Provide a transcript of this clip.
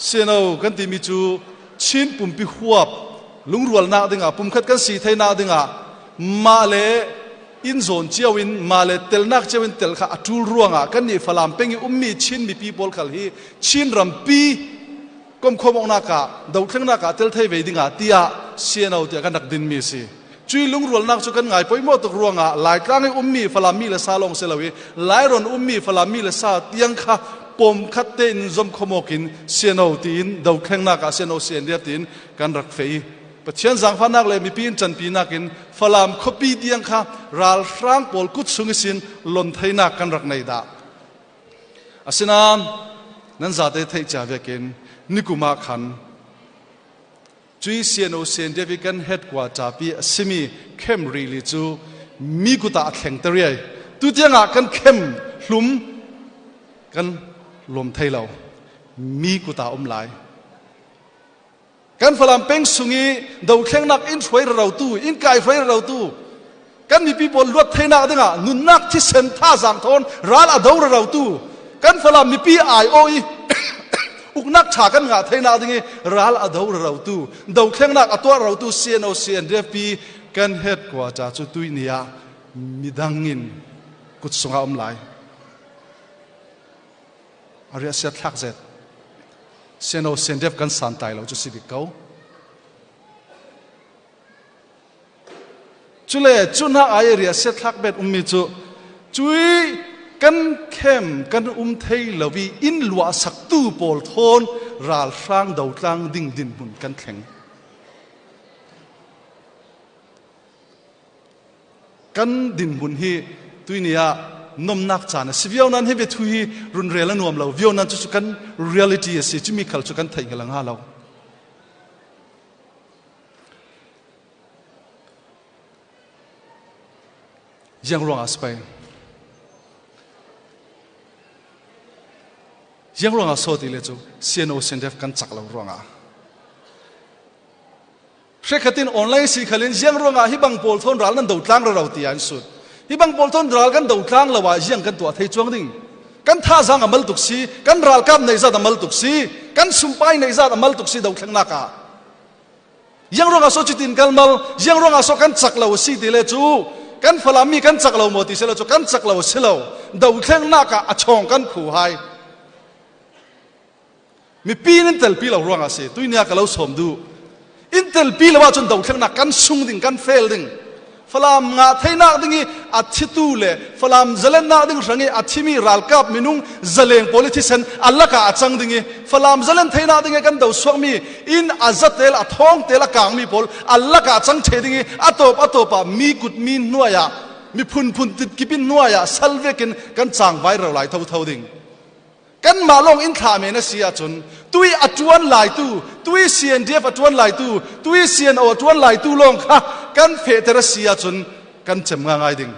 CNO kan timi cu Chin pumpi huap lungrualnak dingah pumkhat kan si theinak dingah mah le inn zawn cio in mah le telnak cio in tel kha a ṭul ruangah kan nih Falam peng i ummi Chin mipi pawl khal hi Chin rampi komkhawmawknak ah dothlengnak ah tel thei ve dingah tiah CNO tiah kan rak dinmi a si. Cui lungrualnak cu kan ngai poimawh tuk ruangah Laitlang i ummi Falam mi le sa lawng si lo i Lairon ummi Falam mi le sa tiang kha pom khat tein zom khomawk in CNO tiin dothlengnak ah CNO CNDF tiin kan rak fei. Pathian zaangfahnak le mipi in ṭanpinak in Falam khuapi tiang kha ralhrang pawl kut chung isin lon theinak kan rak nei dah. Asinain nan zate theih cia vekin nikum ah khan cui CNO CNDF i kan headquarter pi a simi Camp Rili cu mi kut ah a thleng te riai. Tutiang ah kan khem hlum kan lawm thei lo. Mi kut ah um lai. Kan Falam peng sung i dothlengnak in hruai rotu, in kai hruai rotu, kan mipi pawl luat theinak dingah nunnak thisen thazaang thawn ral a do rotu, kan Falam mipi ai o i uknak tha kan ngah theinak ding i ral a do rotu, dothlengnak a tuah rotu CNO CNDF kan headquarter cu tuini ah midang in kut sungah um lai. A riah siat thlak zet. Seno sendep kan santlai lo cu si bik ko. Cule cu hna ai ria siat thlak bet ummi cu cui kan khem kan um thei lo i inn luah saktu pawl thawn ralhrang dotlang ding dinhmun kan thleng. Kan dinhmun hi tuini ah nomnak caan a si viau nan hi biathu hi runrel a nuam lo viau nan cucu kan reality a si cumi khal cu kan theih hngal nga lo. Jiang ruang ah spai. Jiang ruang ah so ti le cu CNO CNDF kan cak lo ruang ah. Hrekhatin online si khalin ziang ruangah hi bang pawl thawn ral nan do tlang raro ti an sut. Hi bang pawl thawn ral kan do tlang lo ah ziang kan tuah thei chuang ding. Kan thazaang a mal tuk si, kan ralkap nei zat a mal tuk si, kan sumpai nei zat a mal tuk si do thlengnak ah. Ziang ruangah so cutin kal mal, ziang ruangah so kan cak lo si ti le cu kan falam mi kan cak lo maw ti se lo cu kan cak lo si lo. Do thlengnak ah a chong kan khu hai. Mipi in telpi lo ruangah si tuinia ka lo sawm duh. In telpi lo ahcun dothlennak kan sung ding kan fail ding. Falam nga theinak ding i a thitu le Falam zalennak ding hrang i a thimi ralkap minung zaleng politician alaka a cang ding i Falam zalen theinak ding i kan do suakmi in a zatel a thong tel a kangmi pawl alaka a cang the ding i a top a top ah mi kut mi hnuai ah mi phunphun kipin hnuai ah salvekin kan chang vai ro lai tho tho ding. Kanmah lawng in thlah men a si ahcun tui a ṭuan laitu, tui CNDF a ṭuan laitu, tui CNO a ṭuan laitu lawng kha kan fehter a si ahcun kan cem ngangai ding.